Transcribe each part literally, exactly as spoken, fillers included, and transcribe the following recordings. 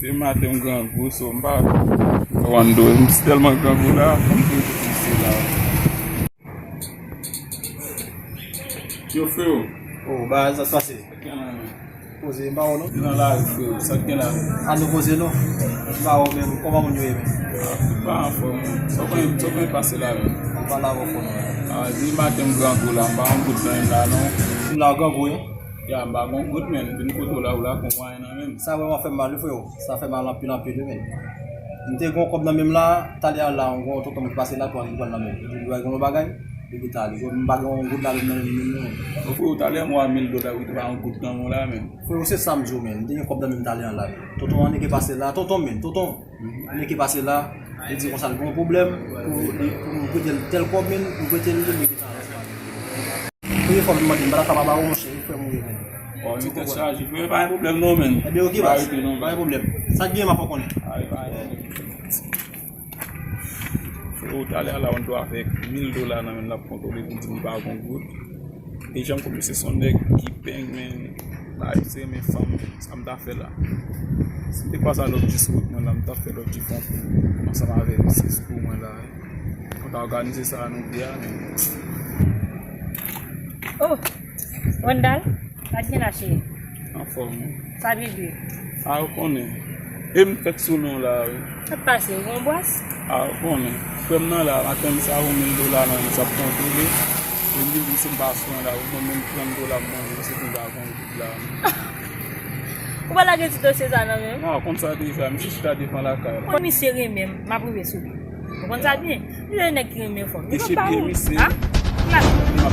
Depi maten m grangou, so m pa konn dwe. M tèlman grangou la, fò m tou pise la. Yo, freo. Oh, ba, sa k pase? Sa k gen la, men? Poze, m pa wè w non. Nan lari, freo, sa k gen la? A nou poze non. M pa wè w menm, kòman moun yo ye menm? Ah, tout pa anfòm. Sa w konn, sa w konn pase la menm? M pa la wè w fò non. Ah, depi maten m grangou la, m pa yon gout nan menm la non. M la grangou wi. Ya, m pa gon gout, men vin kote w la, ou la, kon mwayen nan men m. Sa vrèman fè m mal, wi, freo. Sa fè mal anpil, anpil, wi, men. M te gon kòb nan men m la, talè a la, m gon tonton m ki pase la, tou li pran nan men m. Li di, "Gon bagay?" Epi ta, li di, "M pa gen yon goud la, menm nan men m, non." Bon, freo, talè m wè mil dola, wi, te pa yon goud nan men w la, men. Freo, se sa m di w, men. M te gen kòb nan men m talè a la. Tonton Annik pase la, tonton, men, tonton. Annik pase la, li di konsa, li gon pwoblèm, pou, li, pou m prete l tèl kòb, men, m prete l, men, epi ta, Premye fwa m mande, m pa ta ka pa ba ou, monchè, frè m ou ye, men. Bon, nou tèt chaje, frè, pa gen pwoblèm non, men. Ebyen, oke, baz, pa gen pwoblèm. Sa k gen, m ap fè w konnen. Freo, talè a la, yon dwa avèk mil dola nan men l, l ap kontwole pou l di m pa gon goud. E jan m komanse, se yon nèg ki peng, men, bagay se renmen fanm, sa m ta fè la. Si m te kwaze a lòt di sou wout mwen la, m ta fè lòt di fon kou ansanm avèk diskou mwen la. Nou ta òganize sa a nou vle a, men. Oh, Wendal, sa k gen la, cheri? Anfòm, wi. Sa bebe? A, ou konnen. E m fèk sou non la, wi. Sa k pase, ou gon bwès? A, ou konnen. Frè m nan la, maten m sa yon mil dola nan men l, sa ap kontwole. E m di l, si m pa sou non la, ou ban m menm trant dola pou manje, se pou m pa gon goud la. Ou pa lage ti dosye sa nan men m? Non, ou konn sa deja, misye chita devan lakay la. Konn misye renmen m, m ap rive sou li. Ou konn sa byen? Li se nèg ki renmen fanm. Li pa pa wont. Ha? M ap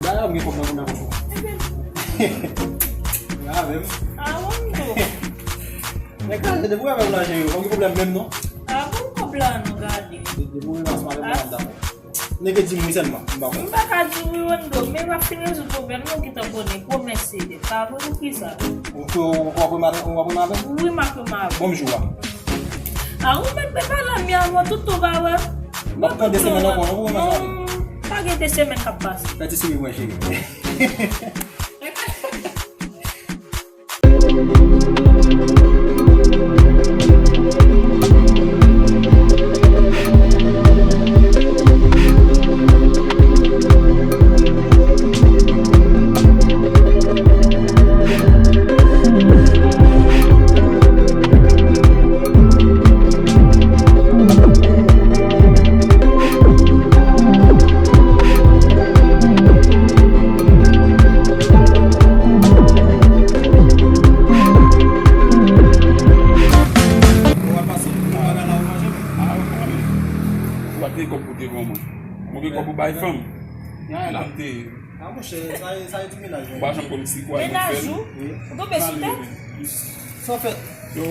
Dayè, m gen kòb nan kòb nan kòb. Gade m. A bon, m tou. Men gade, depi w avè m la, cheri, pa gen pwoblèm menm, non. A bon, kòb la, nou gade. De-, depi w ansanm avè m la, m dakò. Nèg di m wi sèlman, m pa konn. M pa ka di w wi, Wendo, men w ap fin rezoud pwoblèm, nou gentan konnen, pwomès se dèt. Pa vre, poukisa? Ou, ou, ou ap renmen avè m? Wi, m ap renmen avè w. Bon, m jou a. A, ou mèt prepare la, mi amor, tout tou va wè. M ap pran de semèn ankò, non, pou mwen sa. Non, pa gen de semèn k ap pase. Fè ti souri pou mwen, cheri. Ay, fanm. Nan te. Ah, monchè, sa, sa e ti menaj, ou pa janm konn si kwa nou fè l. Menaj ou? Wi. Ou tonbe sou tèt? Sa fèt. Yo,